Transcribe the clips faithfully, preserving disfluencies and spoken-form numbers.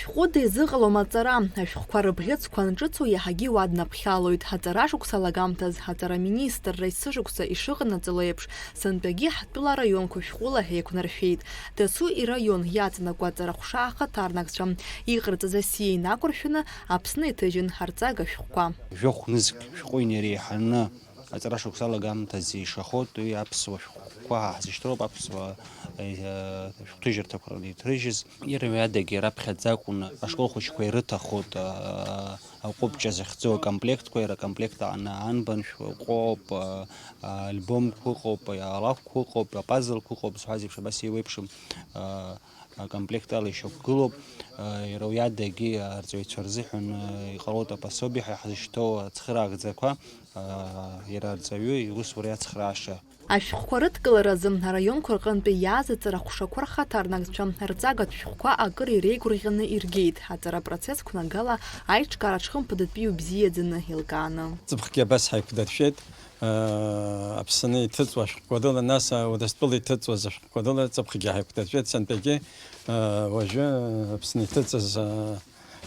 Шәҟәыда изыҟалом аҵара, ашәҟәқәа рыбӷьыцқәа анҿыцу иаҳагьы уа днаԥхьалоит. Аҵара шықәса алагамҭаз, аҵара министрра есышықәса ишыҟанаҵало еиԥш, сынтәагьы ҳтәыла араионқәа шәҟәыла ҳеиқәнаршәеит. Дасу ираион иаҵанакуа аҵарахәша ахаҭарнакцәа иҟарҵаз асиа инақәыршәаны Аԥсны иҭыжьын ҳарҵага шәҟәқәа. Жәохә нызқь шәҟәы инареиҳаны аҵара шықәса алагамҭазы ишахоит, уи аԥсуа шәҟәқәа ҳзышьҭроуп, аԥсуа, э, шәҟәҭыжьырҭақәа рыла иҭрыжьыз. Иара уи адагьы раԥхьаӡа акәны ашкол хәыҷқәа ирыҭахоит, а, аҟәыбҷа захьӡу акомплектқәа, иара акомплект аҟны анбан шәҟәоуп, а, альбомқәа ыҟоуп, алакәқәа ыҟоуп, апазлқәа ыҟоуп, зҳәаз еиԥш, абас еиуеиԥшым, а, акомплект ала ишьақәгылоуп. А, иара уи адагьы арҵаҩцәа рзыҳәан, а, иҟалоит апособиа ҳәа иаҳзышьҭоу ацхыраагӡақәа, а, иара арҵаҩы иусура иацхрааша. Ашәҟәқәа рыдкыларазы араионқәа рҟынтәи иааз аҵарахәшақәа рхаҭарнакцәа рҵагатә шәҟәқәа акыр иреигәырӷьаны иргеит, аҵара процесс қәнагала аиҿкаараҿ хымԥадатәиу бзиаӡаны еилкааны. Ҵыԥхгьы абас ҳаиқәдыршәеит, э, Аԥсны иҭыҵуа ашәҟәқәа рыла, нас, э, Урыстәыла иҭыҵуаз ашәҟәқәа рыла ҵыԥхгьы ҳаиқәдыршәеит, сынтәагьы, э, уажәы, э, Аԥсны иҭыҵыз, э,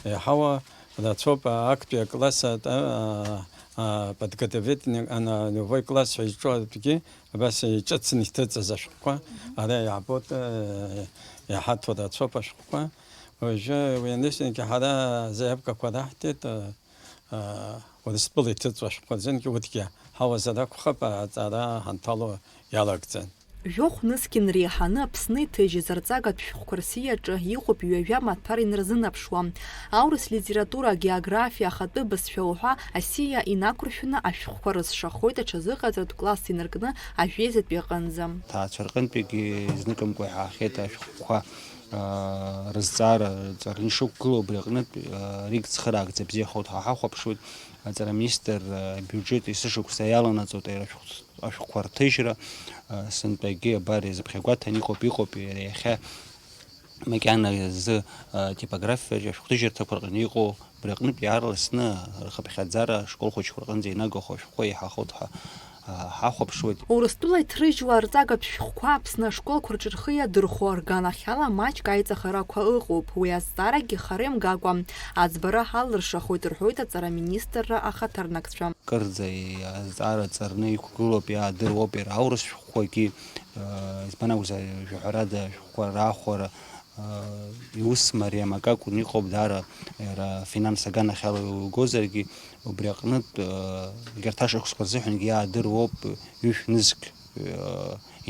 иаҳауа рацәоуп, э, актәи акласс, э, э, а, подготовительный, ана, любой класс ҳәа изҿу атәгьы, абас иҿыцны иҭыҵыз ашәҟәқәа, ара иаабоит, э, иҳаҭо рацәоуп ашәҟәқәа. Уажәы уи анысҳәагьы ҳара заявкақәа раҳҭеит, э, э, Урыстәыла иҭыҵуа ашәҟәқәа рзынгьы, урҭгьы ҳауазар акәхап, аҵара ҳанҭало иалагӡан. Жәохә нызқь инреиҳаны Аԥсны иҭыжьыз арҵагатә шәҟәқәа рсиаҿы иҟоуп ҩажәа маҭәар инарзынаԥшуа. Аурыс литература, агеографиа, ахатәы бызшәа уҳәа асиа инақәыршәаны ашәҟәқәа рызшахоит аҽазыҟаҵаратә класс инаркны ажәеизатәи аҟынӡа. Ҭаацәа рҟынтәигьы изныкымкәа иҳаахьеит ашәҟәқәа, аа, рызҵаара ҵарны ишықәгылоу, убри аҟнытә, аа, ригь цхыраагӡа бзиахоит ҳәа ҳахәаԥшуеит. Аҵара аминистрра абиуџьет есышықәса иаланаҵоит аира шәҟәқәа ашәҟәқәа рҭыжьра, а, сынтәагьы абар иазыԥхьагәаҭаны иҟоуп, иҟоуп иара иахьа макьана изы, а, типографиаҿы ашәҟәҭыжьырҭақәа рҟны иҟоу, убри аҟнытә иаарласны рхыԥхьаӡара ашкол хәыҷқәа рҟынӡа инагахо ашәҟәқәа еиҳахоит ҳәа, а, ҳахәаԥшуеит. Урыстәыла иҭрыжьуа арҵагатә шәҟәқәа Аԥсны ашколқәа рҿы рхы иадырхәо рганахьала маҷк аиҵахарақәа ыҟоуп. Уи азҵаарагьы хара имгакәа аӡбара ҳалыршахоит, рҳәоит аҵара аминистрра ахаҭарнакцәа. Кырӡа азҵаара ҵарны иқәгылоуп, иаадыруоуп иара аурыс шәҟәқәагьы, избан акәзар, жәаҳәарада ашәҟәқәа раахәара, иус мариам акакәын иҟоуп, даара иара афинанс аганахьала иугозаргьы, убри аҟнытә, егьырҭ ашықәсқәа рзыҳәангьы иаадыруоуп ҩышә нызқь,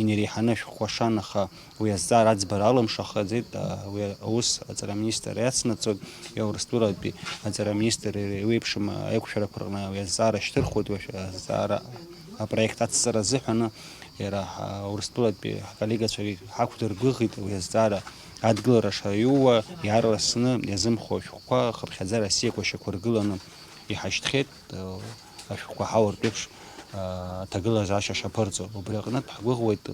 инареиҳаны ашәҟәқәа шан, аха уи азҵаара аӡбара алымшахаӡеит, а, уи аус аҵара аминистр иацнаҵоит, иара Урыстәылатәи аҵара аминистр иреиуеиԥшым аиқәшәарақәа рҟны уи азҵаара шьҭырхуеит, уи азҵаара апроект ацҵара азыҳәаны, иара ҳа-, Урыстәылатәи ҳколлегацәагьы ҳақәдыргәыӷит уи азҵаара адгылара шаиуа, иаарласны иазымхо ашәҟәқәа хыԥхьаӡара асиақәа шьақәыргыланы иҳашьҭхьеит, а, ашәҟәқәа ҳауартә еиԥш, а, аҭагылазаашьа шаԥырҵо. Убри аҟнытә ҳгәыӷуеит,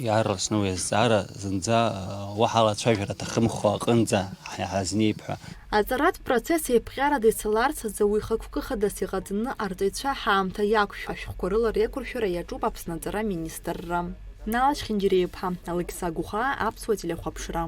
иаарласны уи азҵаара зынӡа, а, уаҳа алацәажәара аҭахымхо аҟынӡа ҳа-, ҳазнеип ҳәа. Аҵаратә процесс еиԥҟьарада ицаларц азы уи хықәкы хадас иҟаҵаны арҵаҩцәа ҳаамҭа иақәшәо ашәҟәқәа рыла реиқәыршәара иаҿуп Аԥсны аҵара аминистрра. Нала Чхьынџьариа-иԥҳа, Алықьса Гәыхаа, Аԥсуа телехәаԥшра.